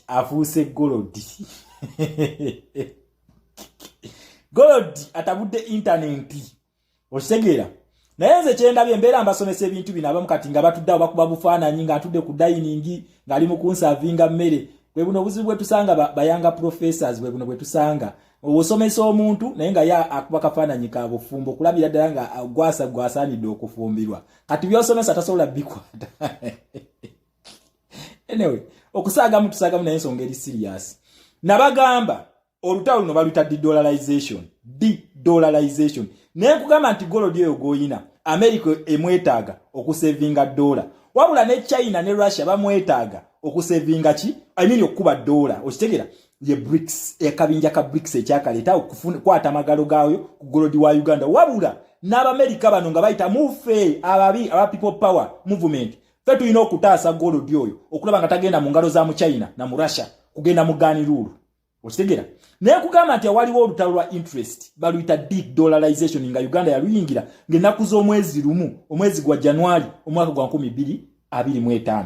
Afuuse gold. Gold atabudde intaneti, okitegeera? Naye nze kyendabye, embeera mbasomesa ebintu bino, abamu kati nga batudde awo bakuba bufaananyi ng'atudde ku dining ng'ali mu kunsavinga mmere. Bwe buno obuzibu bwe tusanga ba young professors, bwe buno bwe tusanga. Osomesa omuntu naye nga ye akuba kafaananyi ka bufumbo, okulabira ddala nga gwasa gwasaanidde okufumbirwa. Kati byosomesa tasobola bikwata. Anyway, okusaagamu tusaagamu, naye ensonga eri serious. Nabagamba olutalo luno baluyita de-dollarization, de-dollarization. Naye nkugamba nti gold eyo gw'oyina, America emwetaaga okusevinga dola, wabula ne China ne Russia bamwetaaga okusevinga ki, I mean, okukuba dola, okitegeera? Ye BRICS, ekabinja ka BRICS ekyakaleeta okukwata amagalo gaayo ku gold wa Uganda. Wabula n'Abamerika bano nga bayita mufe ababi aba People Power Movement, ffe tulina okutaasa gold oyo okulaba nga tagenda mu ngalo za mu China na mu Russia, kugenda mu ganiruulu, okitegeera? Naye kugamba nti awaliwo olutalo lwa interest baluyita de-dollarization, nga Uganda yaluyingira ng'ennaku z'omwezi 1, omwezi gwa Januari, omwaka gwa 2025.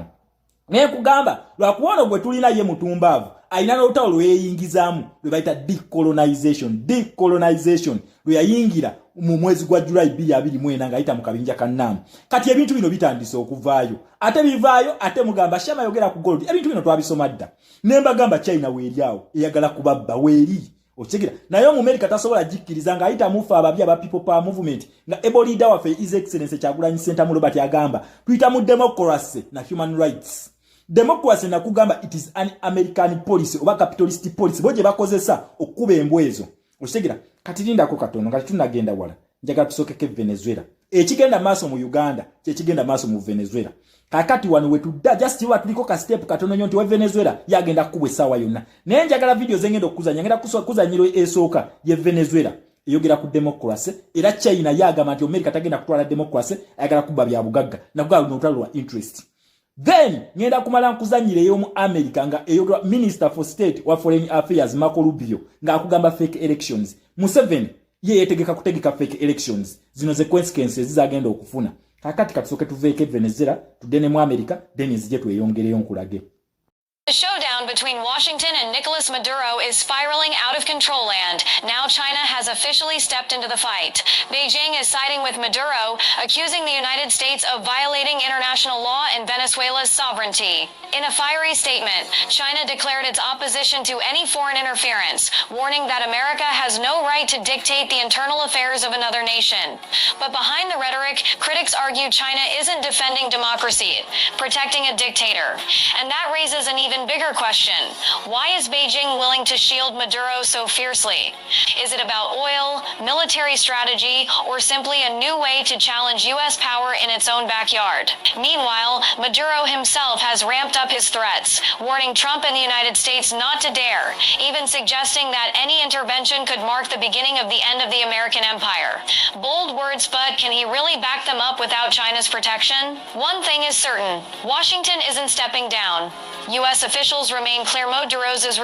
Naye kugamba lwakuba ono gwe tulina ye mutumbaavu, alina n'olutalo lwe yeeyingizaamu lwe bayita decolonization, decolonization lwe yayingira mu mwezi gwa Julayi 2024 ng'ayita mu kabinja ka NAM. Kati ebintu bino bitandise okuvaayo, ate bivaayo, ate mugamba Shama yogera ku gold. Ebintu bino twabisoma dda, ne mbagamba China weeri awo eyagala kubabba, weeri, okitegeera? Naye Omumerika tasobola gikkiriza ng'ayita mufe ababi aba People Power Movement, nga able leader waffe His Excellence Kyagulanyi Sentamu Robert agamba tuyita mu democracy na human rights. Democracy, nakugamba, it is an American policy oba capitalist policy bo gye bakozesa okukuba embwa ezo, okitegeera? Kati lindako katono nga tetunagenda wala, njagala tusookeko Venezuela. Ekigenda maaso mu Uganda kyekigenda maaso mu Venezuela. Kakati wano wetudda, just wa tuliko ka step katono nnyo nti wa Venezuela yagenda kukubwa essaawa yonna. Naye njagala video zengenda okuzanya, ngenda kuzanyira esooka ye Venezuela, eyogera ku democracy. Era China yagamba nti America tagenda kutwala democracy, ayagala kubba bya bugagga. Nakugamba luno olutalo lwa interest. Then ngenda kumala nkuzanyira ey'omu America nga eyogera Minister for State wa Foreign Affairs Marco Rubio ng'akugamba fake elections. Museveni ye yetegeka kutegeka fake elections. Zino ze consequences zagenda okufuna. Kakati katusooke tuveeko e Venezuela, tudde ne mu America, then nzije tweyongereyo nkulage. The showdown between Washington and Nicolas Maduro is spiraling out of control, and now China has officially stepped into the fight. Beijing is siding with Maduro, accusing the United States of violating international law and Venezuela's sovereignty. In a fiery statement, China declared its opposition to any foreign interference, warning that America has no right to dictate the internal affairs of another nation. But behind the rhetoric, critics argue China isn't defending democracy, protecting a dictator. And that raises an even bigger question. Why is Beijing willing to shield Maduro so fiercely? Is it about oil, military strategy, or simply a new way to challenge U.S. power in its own backyard? Meanwhile, Maduro himself has ramped up his threats, warning Trump and the United States not to dare, even suggesting that any intervention could mark the beginning of the end of the American empire. Bold words, but can he really back them up without China's protection? One thing is certain: Washington isn't stepping down. U.S. officials remain clear Maduro's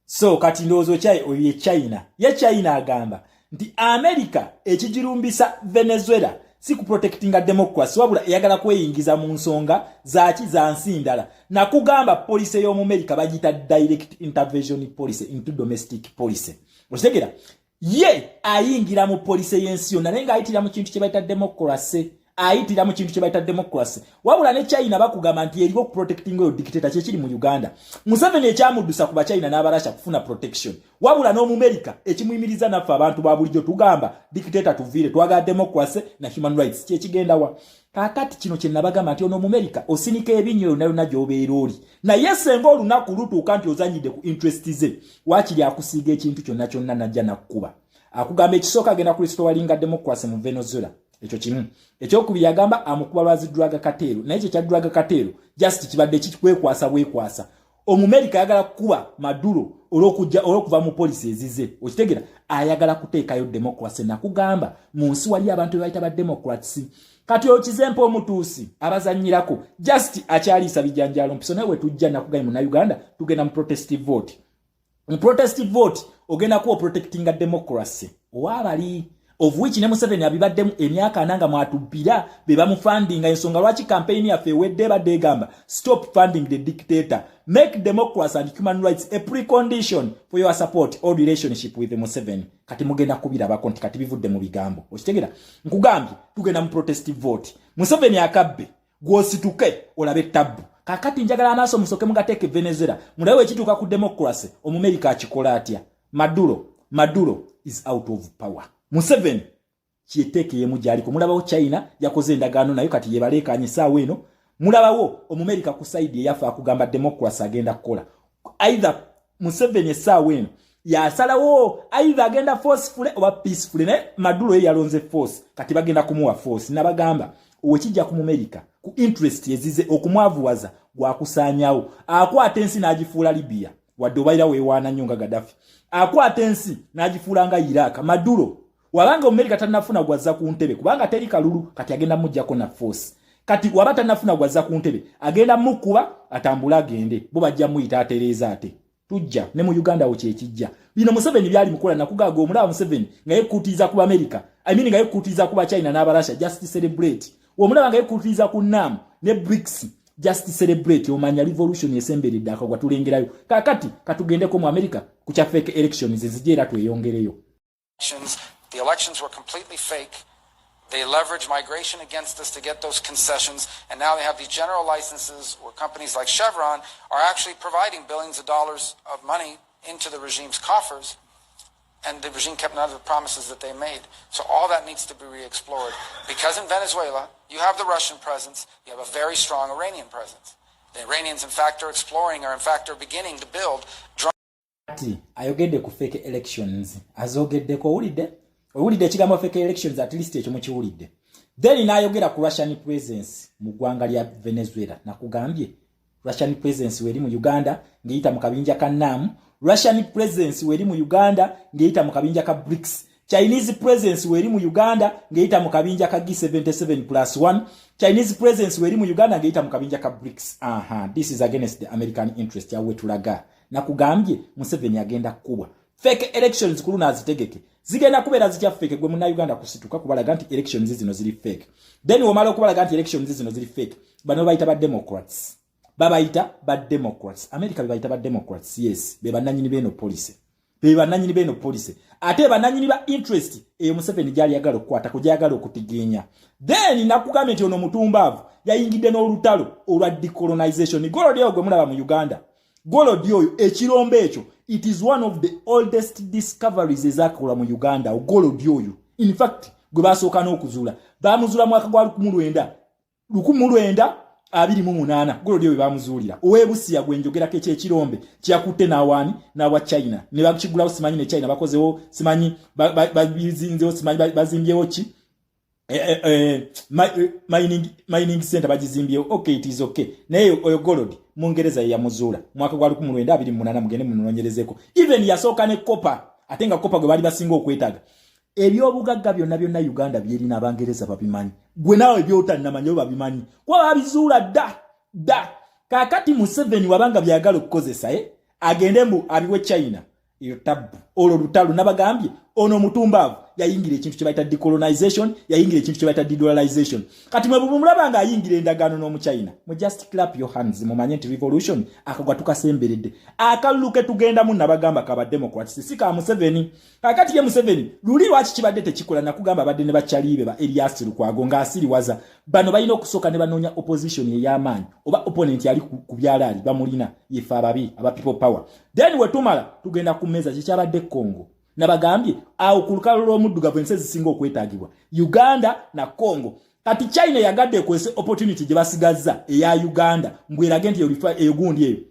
So kati ndowooza okyayi oyo ye China. Ye China agamba nti America ekigirumbisa Venezuela si kuprotectinga democracy, wabula eyagala kweyingiza mu nsonga zaki, za nsi ndala. Nakugamba policy y'Omumerika bagiyita direct intervention policy into domestic policy, okitegeera? Ye ayingira mu policy y'ensi yonna, naye ng'ayitira mu kintu kye bayita democracy, ayitira mu kintu kye bayita democracy. Wabula ne China bakugamba nti eriwo okuprotectinga oyo dictator. Kyekiri mu Uganda. Museveni ekyamuddusa ku Bachina n'Abarasha kufuna protection, wabula n'Omumerika ekimuyimiriza. Naffe abantu ba bulijjo tugamba dictator tuviire, twagala democracy na human rights. Kyekigendawa kaakati kino kye nabagamba nti ono Omumerika osinika ebinnyo yonna yonna gy'obeera oli, naye senga olunaku lutuuka nti ozanyidde ku interest ze, waakiri akusiiga ekintu kyonna kyonna najja nakkuba. Akugamba ekisooka agenda kurestoringa democracy mu Venezuela, ekyo kimu. Ekyokubiri agamba amukuba lwazi drug cartel, naye ekyo kya drug cartel just kibadde kikwekwasa bwekwasa. Omumerika ayagala kukuba Maduro olwokujja, olwokuva mu policy ezize, okitegera? Ayagala kuteekayo democracy. Nakugamba mu nsi wali abantu bebayita ba democrats. Kati okizempa omutuusi abazanyirako, just akyaliisa bijanjalo mpiso. Naye wetujja, nakugambye Munauganda, tugenda mu protestive vote. Mu protestive vote ogenda kuba protectinga democracy owaabali. Of which ne Museveni abibaddemu emyaka 40 nga mwatubbira, be bamufundinga. Ensonga lwaki campaign yaffe ewedde ebadde egamba, "Stop funding the dictator, make democracy and human rights a precondition for your support or relationship with Museveni." Kati mugenda kubirabako nti kati bivudde mu bigambo. Okitegera? Nkugambye tugenda mu protest vote. Museveni akabbe gwosituke olabe tabbu. Kakati njagala amaaso musoke mugateeke Venezuela, mulabe wekituuka ku democracy Omumerika akikola atya. Maduro is out of power. Museveni kyeteeke yemu gyaliko. Mulabawo China yakoze endagaano nayo, kati yebaleekanye essaawa eno. Mulabawo Omumerika ku side eyaffe akugamba democracy agenda kukola. Either Museveni essaawa eno yasalawo, either agenda forcefully oba peacefully, naye Maduro ye yalonze force, kati bagenda kumuwa force. Nabagamba wekijja ku Mumerika ku interest ezize okumwavuwaza gwakusaanyawo. Akwata ensi n'agifuula Libya, wadde obaira weewaana nnyo nga Gaddafi. Akwata ensi n'agifuula nga Iraq. Maduro wabanga Omumerika tannafuna gwazza ku ntebe, kubanga teri kalulu, kati agenda muggyako na force. Kati waba tannafuna gwazza ku ntebe, agenda mukuba atambule agende, bo bajja muyita atereeza. Ate tujja ne mu Uganda wo kyekijja. Bino Museveni byali mukola. Nakugaga omulaba Museveni nga yekutiiza ku America, I mean nga yekutiiza ku Bachina n'Abarasha, just celebrate. Omulaba nga yekutiiza ku NAM ne BRICS, just celebrate. Omanya revolution esemberedde, akagwa tulengerayo. Kakati katugendeko mu America ku kya fake elections, ezijja era tweyongereyo. The elections were completely fake. They leveraged migration against us to get those concessions, and now they have these general licenses where companies like Chevron are actually providing billions of dollars of money into the regime's coffers, and the regime kept none of the promises that they made. So all that needs to be re-explored. Because in Venezuela, you have the Russian presence, you have a very strong Iranian presence. The Iranians, in fact, are exploring, or in fact, are beginning to build drone Ati ayogedde ku fake elections, azogeddeko. Owulidde, owulidde ekigambo fake elections? At least ekyo mukiwulidde. Then n'ayogera ku Russian presence mu ggwanga lya Venezuela. Nakugambye Russian presence weri mu Uganda ng'eyita mu kabinja ka NAM, Russian presence weri mu Uganda ng'eyita mu kabinja ka BRICS, Chinese presence weri mu Uganda ng'eyita mu kabinja ka G77 plus 1, Chinese presence weri mu Uganda ng'eyita mu kabinja ka BRICS. Aha, this is against the American interest. Yawe tulaga. Nakugambye Museveni agenda kukubwa. Fake elections ku luno azitegeke, zigenda kubeera zitya fake? Gwe Munnayuganda kusituka kubalaga nti elections zino ziri fake. Then womala okubalaga nti elections zino ziri fake, bano bayita ba Democrats, babayita ba Democrats. America bebayita ba Democrats. Yes, be bannanyini b'eno policy, be bannanyini b'eno policy, ate bannanyini ba interest eyo Museveni gyali yagala okukwatako, gyayagala okutigenya. Then nakugambye nti ono mutumbaavu yayingidde n'olutalo olwa decolonization. Gold oyo gwe mulaba mu Uganda, gold oyo, ekirombe ekyo, it is one of the oldest discoveries ezakolwa mu Uganda. Gold oyo, in fact, gwe basooka n'okuzuula, bamuzuula mwaka gwa 1928. Gold oyo bamuzuulira ow'ebusiya gwe njogerako. Ekyekirombe kyakutte n'awaani n'awa China ne bakigulawo. Simanyi ne China bakozewo, simanyi babizinzewo, simanyi bazimbyewo ki, mining center bagizimbyewo. Okay, it is okay. Naye oyo gold Mungereza ye yamuzuula mwaka gwa 1928. Mugende munoonyerezeko. Even yasooka ne copper, ate nga copper gwe baali basinga okwetaaga. Ebyobugagga byonna byonna Uganda byerina, Abangereza babimanyi. Gwe naawe byotannamanya bo babimanyi, kuba babizuula dda dda. Kaakati Museveni wabanga byagala okukozesa, agende mbu abiwe China, eyo tabbu, olwo lutalo. Nabagambye ono omutumbaavu yayingira ekintu kye bayita decolonization, yayingira ekintu kye bayita dedollarization. Kati mwe bwemulaba nga ayingira endagaano n'Omuchina, mu just clap your hands, mumanye nti revolution akagwa tukasemberedde. Akalulu ke tugendamu, nabagamba kaba Democrats, si ka Museveni. Kakati ye Museveni luli lwaki kibadde tekikola? Nakugamba abadde ne bakyalibe ba Erias Lukwago ng'asiriwaza. Bano balina okusooka ne banoonya opposition ey'amaanyi, oba opponent ali ku byalaali bamulina, yefe ababi aba People Power. Then wetumala tugenda ku mmeeza. Kikyabadde Congo. Nabagambye awo ku lukalo lw'omuddugavu ensi ezisinga okwetaagibwa Uganda na Congo. Kati China yagadde ekwese opportunity gye basigazza eya Uganda, mbwerage nti eyo gundi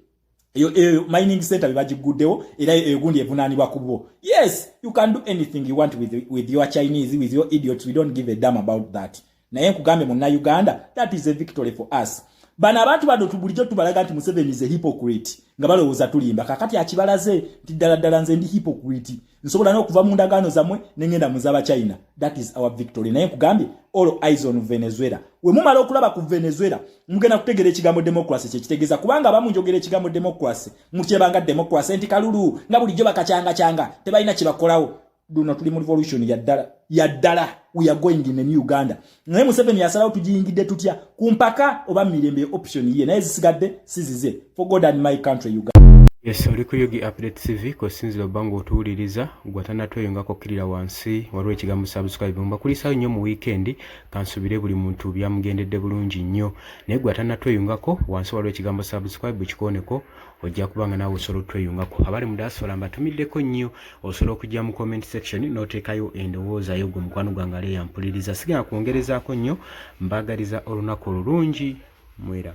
eyo mining center bebagiguddewo, era eyo gundi evunaanibwa ku bo. Yes, you can do anything you want with your Chinese, with your idiots. We don't give a damn about that. Naye nkugambye Munnayuganda, that is a victory for us. Bano abantu bano bulijjo tubalaga nti Museveni is a hypocrite, nga balowooza tulimba. Kakati akibalaze nti ddala ddala nze ndi hypocrite, nsobola n'okuva mu ndagaano zammwe nengenda mu z'Abachina. That is our victory. Naye nkugambye, all eyes on Venezuela. We mumala okulaba ku Venezuela, mugenda kutegeera ekigambo democracy kyekitegeeza, kubanga abamu njogera ekigambo democracy mukyebanga democracy nti kalulu nga bulijjo bakacyangacyanga, tebalina kye bakolawo. Luno tuli mu revolution ya ddala ya ddala. We are going in a new Uganda, naye Museveni yasalawo tugiyingidde tutya, ku mpaka oba mirembe. Option ye naye zisigadde si zize. For God and my country Uganda. Yes, oli ku Yugi Update TV kosinzira obba ng'otuwuliriza. Gwe atanatweyungako, kkirira wansi, waliwo ekigambo "subscribe". Mbakulisaayo nnyo mu weekend, kansubire buli muntu byamugendedde bulungi nnyo. Naye gwe atanatweyungako, wansi waliwo ekigambo "subscribe", kikooneko, ojja kuba nga naawe osobola otweyungako. Abali mu diaspora mbatumiddeko nnyo. Osobola okujja mu comment section n'oteekayo endowoozayo. Gwe mukwano gwange ale yampuliriza, sigenda kwongerezaako nnyo, mbaagaliza olunaku olulungi. Mwera.